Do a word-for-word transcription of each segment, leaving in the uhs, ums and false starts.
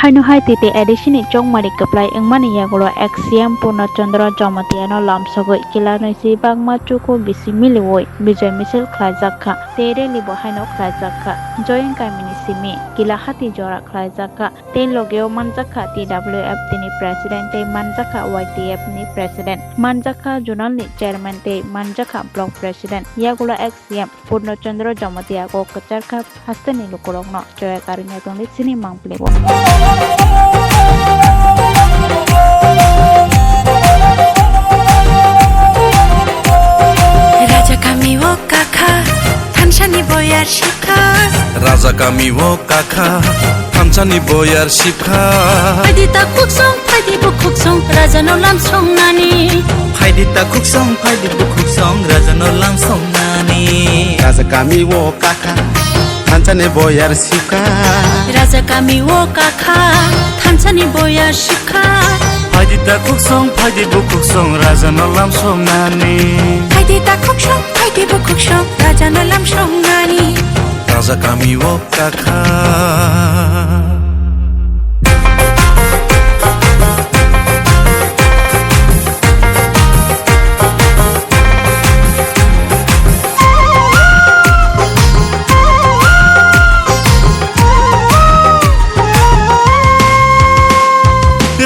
Haino hai T T A D C ni chongmari kwplai wngmani yagulo ex C M Purno Chandra Jamatia no lamsogwi kila nwi si bangma chuku bisi miliwi bijoi misil khlaijak kha. Tei rally bo haino khlaijak kha. Joyang kamini simi kila hati jora khlaijak kha. Tei logeo manjak kha T W F T ni president tei manjak kha Y T F ni president, manjak kha zonal ni chairman tei manjak kha block president. Yagulo ex C M Purno Chandra Jamatia kok kwchar kha hasteni lukurokno choya karwngya tongwi sini mangpili bo. Raja kami o kakha, thansani boyar shikha. Raja kami o kakha, thansani boyar shikha. Phaidi ta khuksong, phaidi bukhuksong, raja no lam songnani. Phaidi ta khuksong, phaidi bukhuksong, raja no lam songnani. Raja kami o kakha, thansani boyar shikha. Raja kami o kakha, thansani boyar shikha. Phaidi ta khuksong, phaidi bukhuksong, raja no lam songnani. Phaidi ta khuksong, phaidi bukhuksong, raja no lam songnani. Raja kami o kakha.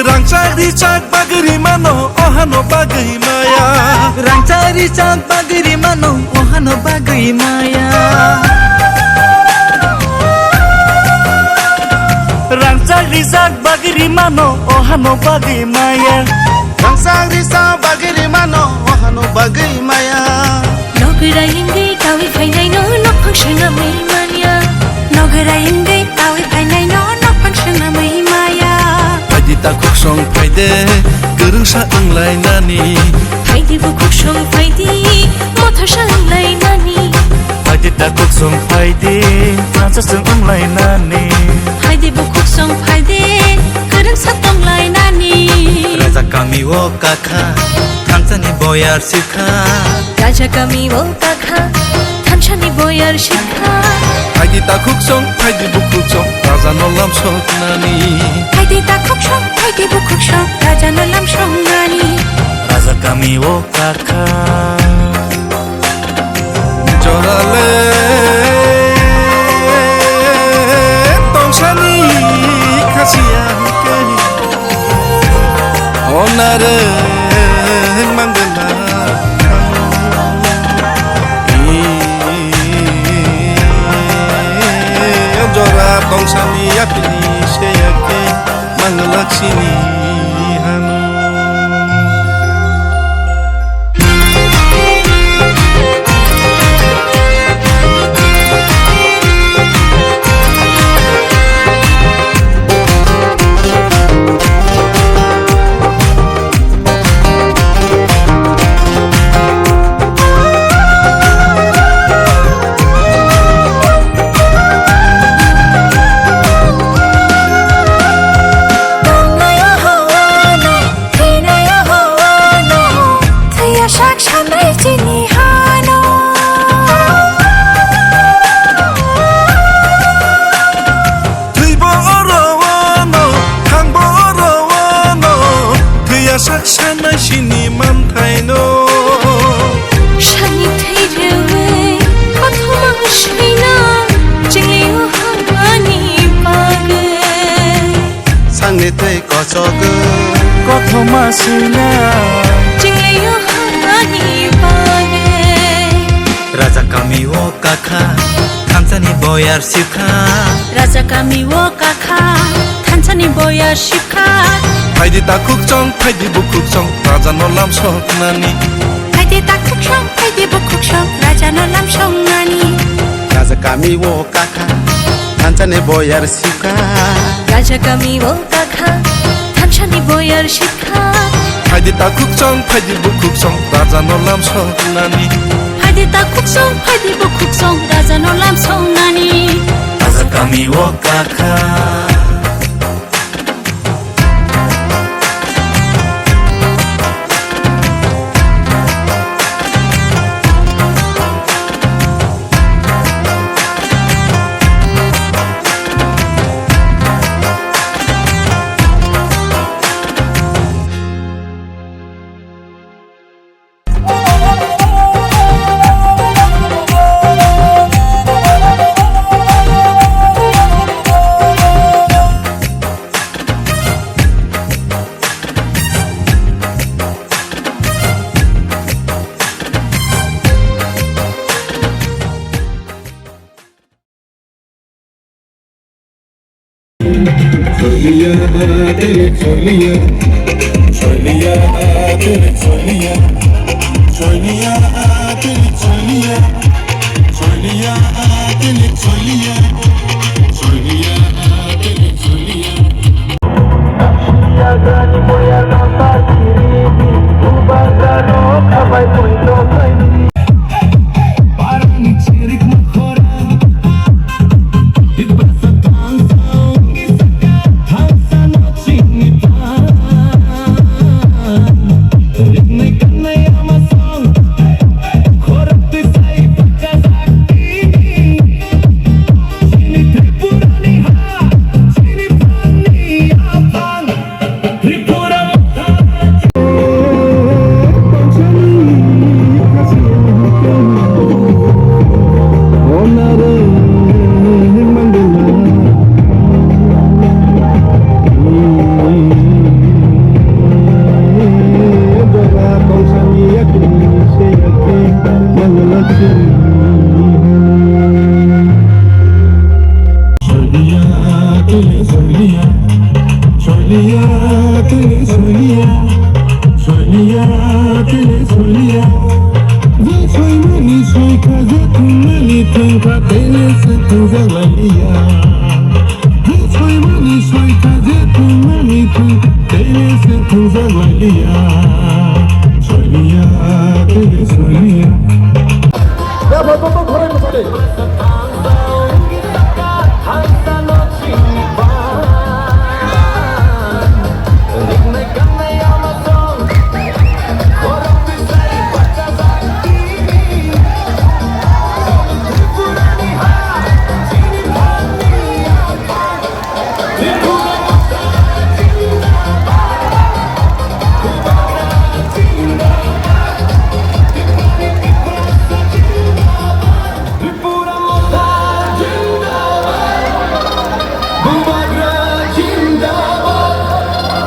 Rangchak richak bagwi rimano, ohano bagwi maya. Rangchak richak bagwi rimano, ohano bagwi maya. Rangchak richak bagwi rimano, ohano bagwi maya. Rangchak richak bagwi rimano, ohano bagwi maya. Nogwrai wngwi kawi phainaino nokhang swnamwi manya. Nogwrai wngwi kawi phainaino nokhang swnamwi maya. Phaidi ta khuksong phaide, kwrwngsa wnglainani. Phaidi bukhuksong phaidi, mothosa wnglainani. Phaidi ta khuksong phaidi, mothosa wnglainani. Phaidi bukhuksong phaidi, kwrwngsa tonglainani. Raja kami o kakha, thansani boyar shikha. Raja kami o kakha, thansani boyar shikha. Phaidi ta khuksong, phaidi bukhuksong, raja no lam songnani. Phaidi ta khuksong, phaidi bukhuksong, raja no lam songnani. Raja kami o kakha. Jorale tongsani khasiya hwnkhe. Onare mangwlak. Jora tongsani yapini seyake mangwlak sini hanu. Tongnaio hawano, thwinaio hawano, thwiya sak sanai chini hano. Thwibo oro ono, thangbo oro ono, thwiya sak sanai sini manthaino. Sani thwi rwui, kothoma swina, chinglio hangani bagwi. Sangni twi kochogwi kothoma swina. Chinglio hangani bagwi. Raja kami o kakha, thansani boyar shikha. Raja kami o kakha, thansani boyar shikha. Phaidi ta khuksong, phaidi bukhuksong, raja no lam songnani. Phaidi ta khuksong, phaidi bukhuksong, raja no lam songnani. Raja kami o kakha, thansani boyar shikha. Raja kami o kakha, thansani boyar shikha. Phaidi ta khuksong, phaidi bukhuksong, raja no lam songnani. Phaidi ta khuksong, phaidi bukhuksong, raja no lam songnani. Raja kami o kakha.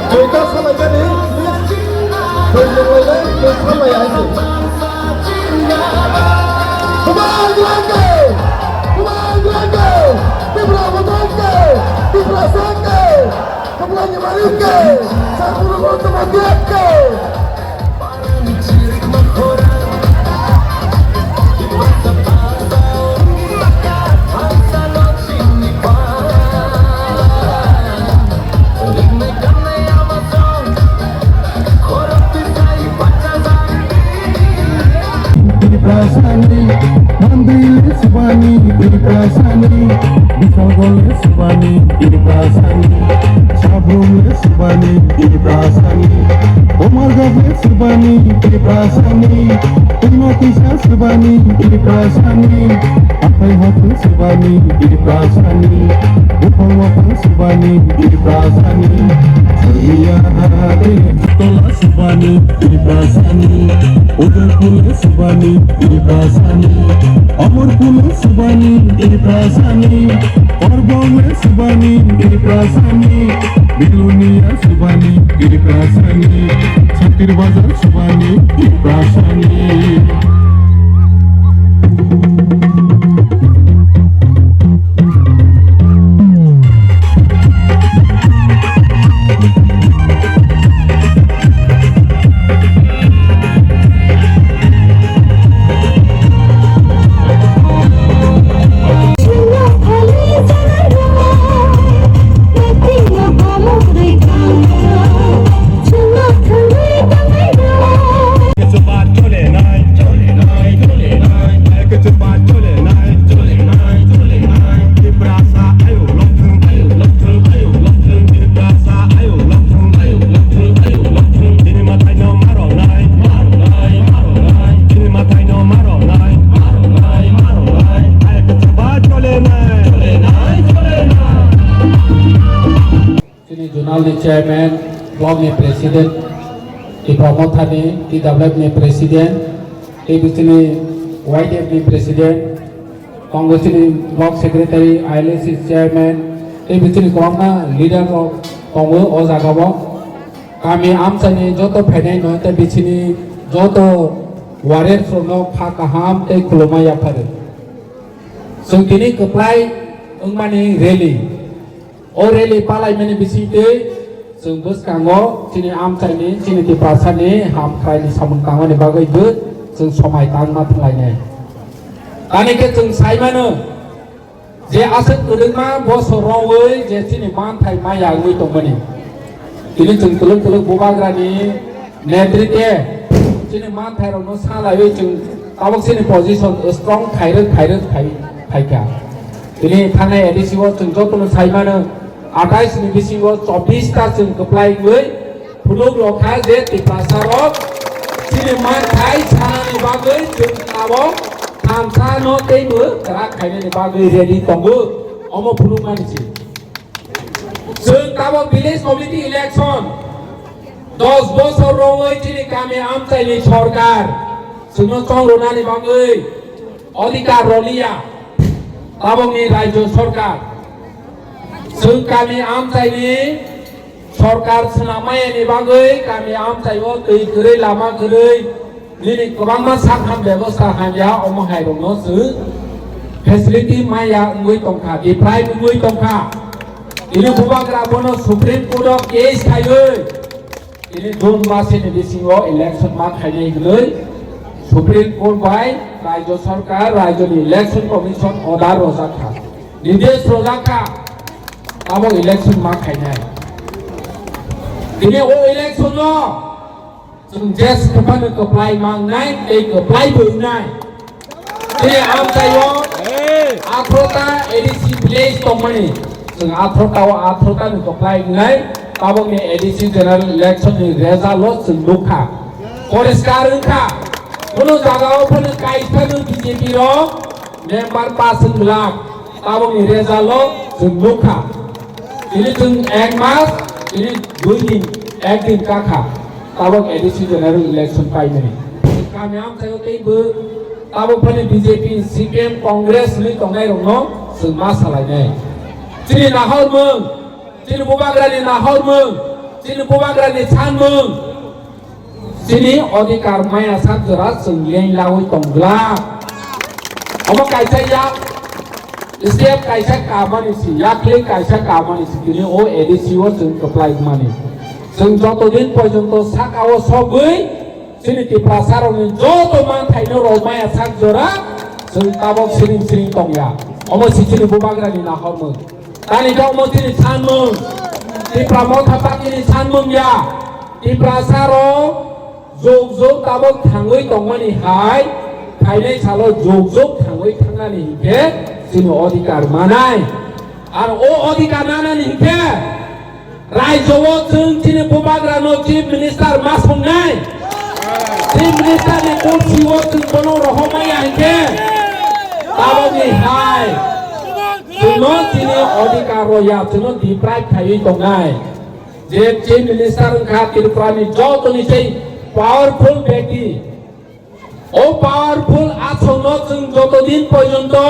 Twi ta salaikani, twi nunglainai, twi salai hai se. Bubagra ke! Bubagra ke! Tipra Motha ke! Tipra Song ke! Bubagra ni mari ke! Sakuru Gautam Adhyay ke! Tiprasani, Mandri le Subani, Tiprasani, Bisagol le Subani, Tiprasani, Sabrum le Subani, Tiprasani, Komargap le Subani, Tiprasani, Timo Tisa Subani, Tiprasani, Apai Hapung Subani, Tiprasani, Buphang Waphang Subani, Tiprasani, Suriya Tola Subani, Tiprasani, Udaipur Subani, Tiprasani, Amarpur Subani, Tiprasani, Korbong Subani, Tiprasani, Bilonia Subani, Tiprasani, Satir Bazar Subani, Tiprasani. Chini zonal ni chairman, block ni president, Tipra Motha ni T W F ni president, tei bichini Y D F ni president, Congress ni block secretary, I L S C chairman, tei bichini kwbangma leader rok tongo o jaga o. Kami amchani joto phainai no tei bichini joto warriors rok no kha kaham tei khulumma yaphario. Chwng tini kwplai wngmani rally. O rally palaimani bisingtwi chwng bwskango chini amchaini, chini Tiprasani hamkraini samung tangmani bagwi bo chwng somai tangma thwnglainai. Tani khe chwng saimano je aswk kwrwngma bosor romwi je chini manthai maya wngwi tongmani. Tini chwng twlwk twlwk bubagrani netritwe chini manthairokno salaiwi chwng tabuk chini position strong khairwk khairwk khai, khaikha. Tini thanai A D C o chwng jotono saimano, atais ni bisingo chobbish ta chwng kwplai wngwi phunuk rokha je Tiprasa rok chini manthai sanani bagwi chwng tabuk thansa no teibo kwrak khainani bagwi ready tongo, omo phunukmani se. Chwng tabuk village committee election dos bosor romwi chini kami amchaini sorkar chwngno chongrwnani bagwi odhikar roliya tabukni rajyo sorkar. Chwng kami amchaini sorkar swnam mayani bagwi kami amchaio twi kwrwi lama kwrwi nini kwbangma sakham bebosta hamya omo hairokno chwng facility maya wngwi tongkha, deprive wngwi tongkha. Tini bubagra bono Supreme Court o case khaiwi tini June masini bisingo election ma khainai hwnwi Supreme Court bai Rajya Sarkar, Rajyani Election Commission order rwjakha, nidesh rwjakha, abo election ma khainai. Tini o election no chwng jes kwphano kwplai mangnai tei kwplai bo wngnai. Tei amchaio athro ta A D C village tongmani. Chwng athro ta o athro ta ni kwplai wngnai. Tabukni A D C general election ni result o chwng nukha. Poriskar wngkha. Kunu jaga o phano kaisa no B J P rok member pass wng glak. Tabukni result o chwng nukha. Tini chwng ek mas, tini dui din, ek din kakha. Tabuk A D C general election paimani. Kami amchaio teibo tabuk phani B J P, C P M, Congress ni tongnai rokno chwng ma salainai. Chini nahormung, chini bubagrani nahormung, chini bubagrani sanmung. Chini odhikar maya sak jora chwng leng lawi tong glak. Omo kaisa yak step kaisa kamani si, yakli kaisa kamani si, tini o A D C o chwng kwplai mani. Chwng joto din porjonto saka o sogwi chini Tiprasa rokni joto manthaino rw maya sak jora chwng tabok siring siring tongya. Omo si chini bubagrani nahormung. Tani khe omo chini sanmung, Tipra Motha Party ni sanmung ya. Tiprasa rok jog jog tabok thangwi tongmani hai, phainai salo jog jog thangwi thangnani hinkhe chini odhikar manai. Ar o odhikar nanani hinkhe rajyo o chwng chini bubagra no chief minister ma songnai. Chief minister ni kursi o chwng bono rohormaya hinkhe tabokni hai chwngno chini odhikar rw ya, chwngno deprive khaiwi tongnai. Je chief minister wngkha Tripura ni jotoni sei powerful bekti. O powerful aswkno chwng joto din porjonto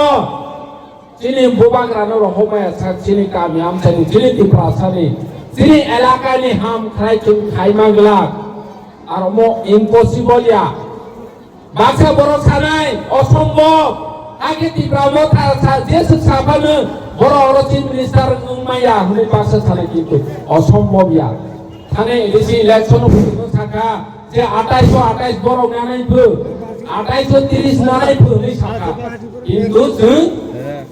chini bubagrano rohormaya sak, chini kami amchaini, chini Tiprasani, chini elakani ham khlai chwng khaima glak. Ar omo impossible ya. Baksa borok sanai, osombob. Hakhe Tipra Motha sa, jeswk saphano borok oro chief minister wngmaya hwnwi baksa sanai, kintu osombob ya. Thani A D C election o sakha, je atais o atais borok nanai phu, atais o tris nanai phu hwnwi sakha. Kintu chwng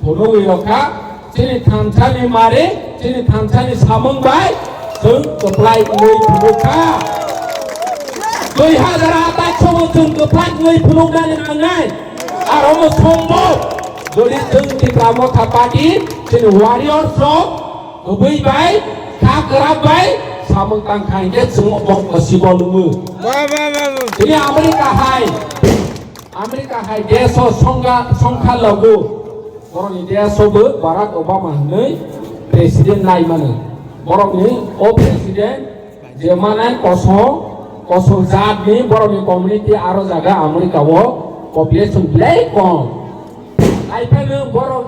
phunugwi rokha, chini thansa ni mari, chini thansa ni samung bai chwng kwplai wngwi phunukha. Dui hazar atais o bo chwng kwplai wngwi phunuknani nangnai. Ar omo sombob, jodi chwng Tipra Motha Party, chini warriors rok, kwbwi bai, kha kwrak bai samung tang kha hinkhe chwng omo possible wngo. Ba, ba, ba, ba. Tini America hai, America hai desh o songkha, songkha lagu, borokni desh o bo Barack Obama hwnwi president nai mano. Borokni o president je manai kosong, kosong jatni borokni community aro jaga America o population belai kom. Haiphano borok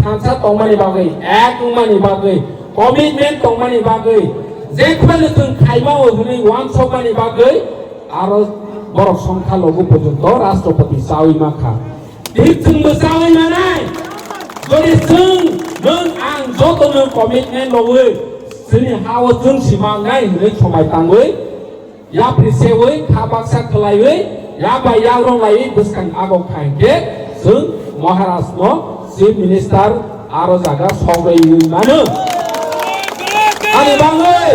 thansa tongmani bagwi, ek wngmani bagwi, commitment tongmani bagwi, je khwlai chwng khaima o hwnwi uansukmani bagwi, aro borok songkha logo porjonto Rashtrapati chawi mankha. Thik chwngbo chawi manai. Tini chwng nwng ang joto nwng commitment rwwi chini ha-o chwng sima wngnai hwnwi somai tangwi, yapri sewi kha baksa khwlaiwi, yak bai yak rong laiwi bwskang agok kha hinkhe chwng Maharaj no Chief Minister aro jaga sogwi mano. Ani bagwi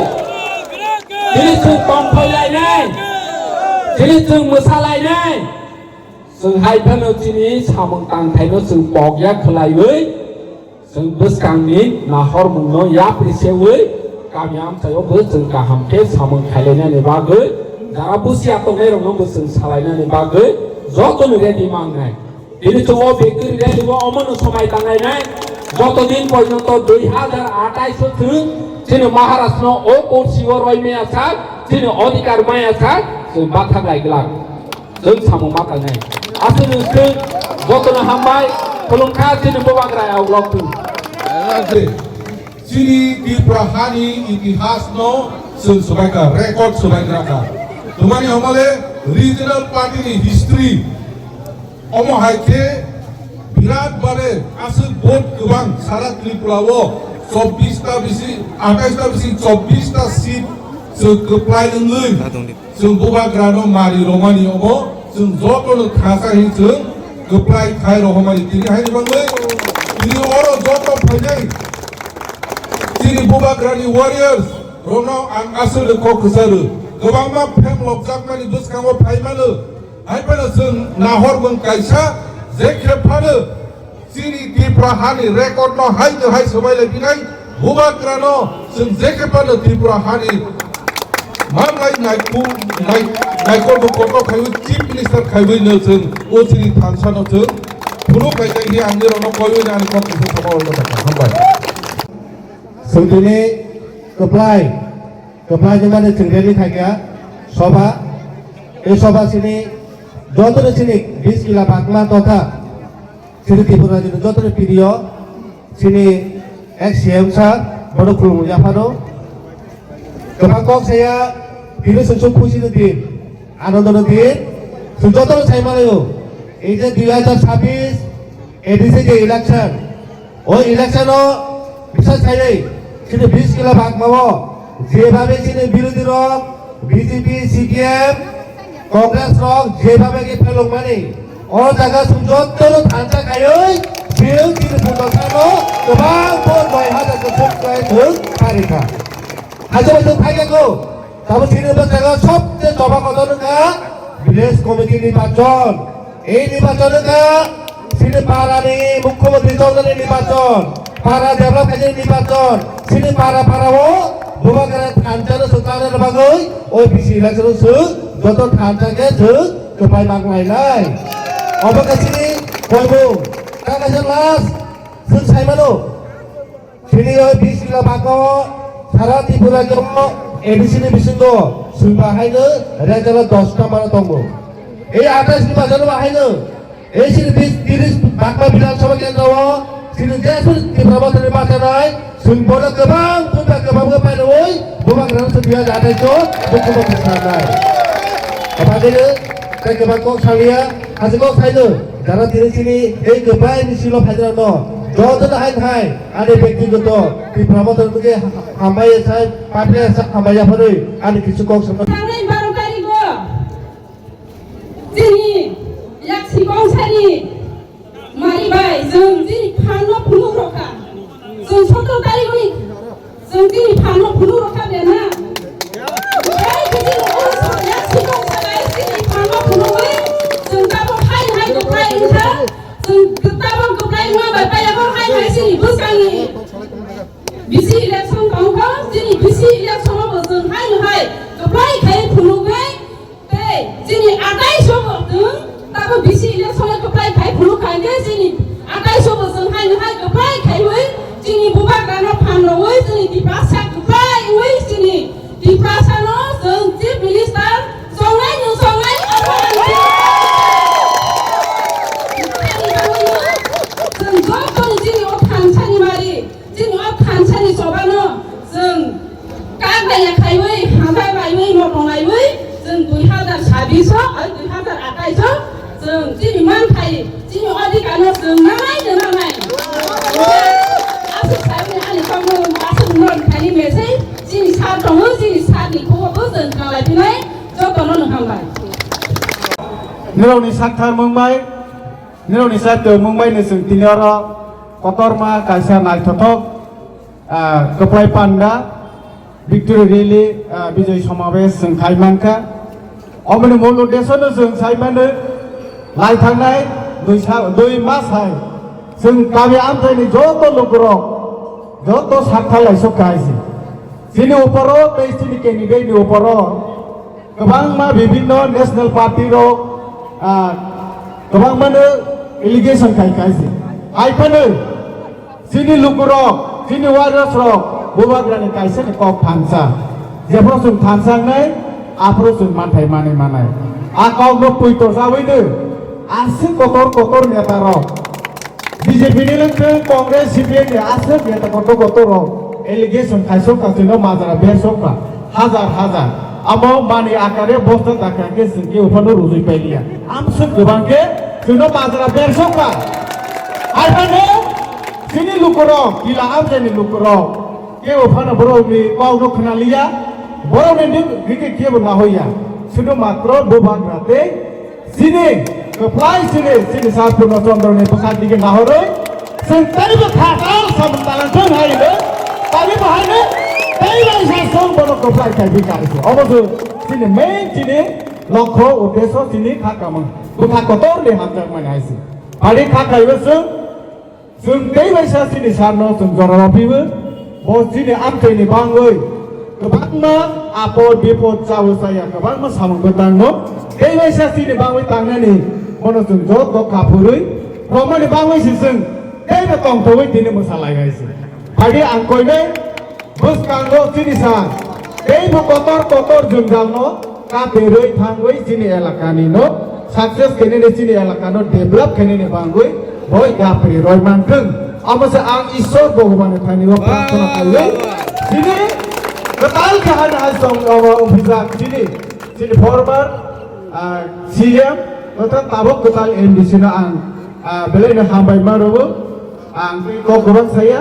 tini chwng tongthai lainai, tini chwng mwsa lainai. Chwng hai phano chini samung tangthaino chwng pokya khwlaiwi, chwng bwskangni nahormungno yapri sewi kami amchaio bo chwng kaham khe samung khailainani bagwi, jara busia tongnairokno bo chwng salainani bagwi jotoni ready mangnai. Tini chwng o victory rally o omono somai tanglainai. Joto din porjonto dui hajar atais o chwng chini Maharajno o kursi o roi maya sak, chini odhikar maya sak, chwng bathak lai glak. Chwng samung ma tangnai. Aswk nwng chwng jotono hambai, khulumkha chini bubagra ya uklok thung. Chini Tripura hani itihas no chwng swbaikha, record swbaigra kha. Tumani hamale regional party ni history omo hai khe birat bhabe aswk vote kwbang sara Tripura o chobbish ta bisi, atais ta bisi chobbish ta seat chwng kwplai wngwi. Chwng bubagrano mari romani obo chwng jotono thasa hin chwng kwplai khai rohormani tini haini bagwi tini oro joto phainai chini bubagrani warriors rokno ang aswk kok kwcharo kwbangma phem lobjakmani bwskango phaimano hai phano chwng nahor mung kaisa je khe phano Chini Tripura hani record no hai no hai swbai lai binai bubagra no chwng je khe phano Tripura hani manlai naiku nai naikol bo kotor khaiwi chief minister khaiwi no chwng o chini thansa no chwng phunuk lai tei hi ang nirok no koiwi ani kok kisa sama olo ta hambai. Chwng tini kwplai kwplai ni mani chwng rally khaikha soba e soba chini joto no chini bis kila bakma totha. Chini Tripura rajyoni joto ni P D O, chini ex C M sir, bono khulumung yaphano. Kwbang kok saya, tini chwng suk khusi ni din, anondo ni din, chwng joto no sai manayo. Ei je dui hajar chhabbish A D C je election, o election o bisa sai chini bis kila bakma o, jebhabe chini birodhi rok, B J P, C P M, Congress rok jebhabe khe phelokmani, o jaga chwng jotono thansa khaiwi chwng chini Bubagrano kwbang bo noi hajar kwchwng kwrwi thwng pharikha. Hajakbai chwng phaikha kho, tabuk chini bo jaga sobse choba kotor wngkha village committee nirbachon. Ei nirbachon wngkha chini para ni mukhyamantri chongnani nirbachon, para develop khainani nirbachon, chini para para o Bubagra thansa no swkang rwna bagwi o B C election o chwng joto thansa khe chwng kwplai mang lainai. Obo khe chini koimung. Ta kaisa last chwng sai mano. Chini o bis kila bago sara Tripura rajyo A D C ni bisingo chwng ba haino rejalo dos ta mano tongo. Ei atais ni bazar ba haino ei chini bis tiris bakma Bidhan Sabha kendro o chini jesur Tripura Motha ni bachanai chwng bono kwbang bubagra kwbang khe painai Bubagra no chwng dui hajar atais o bukubo khwsarnai. Abagino tei kwbang kok saliya, haste kok saino, jara tini chini ei kwplai ni silo phaijak no, joto no hai hai, ani bektigoto, Tripura Motha ni hambai sai, party sai hambai yapharwi, ani kisu kok sama. Thangnai baro tarikh o, chini yak sibong sani, Mari bai, chwng chini phan no phunuk rokha. Chwng sotro tarikh ni, chwng chini phan no phunuk rokha de na. Bai khe chini o so ya sikong sabai chini phan no phunuk bai. Chwng tabo hai hai kwplai wngkha. Chwng tabo kwplai wngma bai pai abo hai hai chini bwskang ni. B C election tongkha, chini B C election o bo chwng hai no hai kwplai khai phunuk bai. Tei chini atai sobo chwng tabo B C election o kwplai khai phunuk kha hwnkhe chini atai sobo chwng hai no hai kwplai khaiwi chini bubagrano phan rwwi chini Tiprasa kwplai wngwi chini Tiprasano chwng Chief Minister chongnai nwng chongnai obo ang khe. Chwng jotono chini o thansani mari. Chini o thansani chobano chwng kak daya khaiwi, hambai baiwi, motong laiwi, chwng dui hazar sabbish o, oi dui hazar atais o, chwng chini manthai, chini odhikar no chwng nanai de nanai. Aswk saimani ani kokno aswk no thani message chini sir tongo, chini sir ni khugo bo chwng khanglai phinai jotono no hambai. Nirokni sakthar mungbai, nirokni sakthar mungbai ni chwng tini oro kotorma kaisa naithothok, ah, kwplai panda. Victory Rally, ah, Bijoy Somabesh chwng khai mankha. Oboni mul uddesho no chwng sai mano, lai thangnai dui sa-, dui mas hai chwng kami amchaini joto lukurok, joto sakthar laisok khai se. Chini uporo tei chini candidate ni uporo kwbangma bibinno national party rok, ah, kwbangmano allegation khai khai se. Hai phano, chini lukurok, chini warriors rok, bubagrani kaisa ni kok thansa. Jephuru chwng thansa wngnai, aphuru chwng manthai manwi manai. A kokno pui torsa wi de, aswk kotor kotor neta rok. B J P ni lengthwng, Congress, C P M ni aswk neta kotor kotor rok allegation khaisok ka chwngno majra bersok ka. Hajar hajar. Amo mani akare bosta dakra khe chwng khe uphano rujui pailiya. Amswk kwbang khe chwngno majra bersokha. Hai phano chini lukurok, kila amchaini lukurok khe uphano borokni kokno khwnaliya, borokni dik-, dike kebo nahoiya. Sudu matro bubagra tei Chini, kwplai chini, chini sir Purno Chandra ni bwkhak digi nahorwi, chwng teibo kha tal samung talang thung hai le, tari bo hai le, tei lai sa song bono kwplai khai bi kai se. Obo se chini main chini lokho uddesho chini kha kamang. Bwkha kotor ni hamjak mani hai se. Phari kha kaibo chwng Chwng tei waisa chini sarno chwng jora rw phiwi, bo chini amchaini bangwi kwbangma apod bipod chawi chaya, kwbangma samung bwtangno tei waisa chini bangwi tangnani bono chwng joto kha phurwi romani bangwi se chwng teibo tongthogwi tini mwsa lai hai se. Phai di ang koinai Bwskango chini sa teibo kotor kotor jwngjal no katerwi thangwi chini elakani no success khenini chini elakano develop khenini bangwi boi yapri roi manthwng. Amo se ang Ishwar Bhagwan ni thani o prarthana kaiwi chini kwtal khe hani hai song abo officer chini, chini former, ah, C M, tei tabok kwtal M D C no ang, ah, belai no hambai ma rwo. Ang tei kok kwbang saya.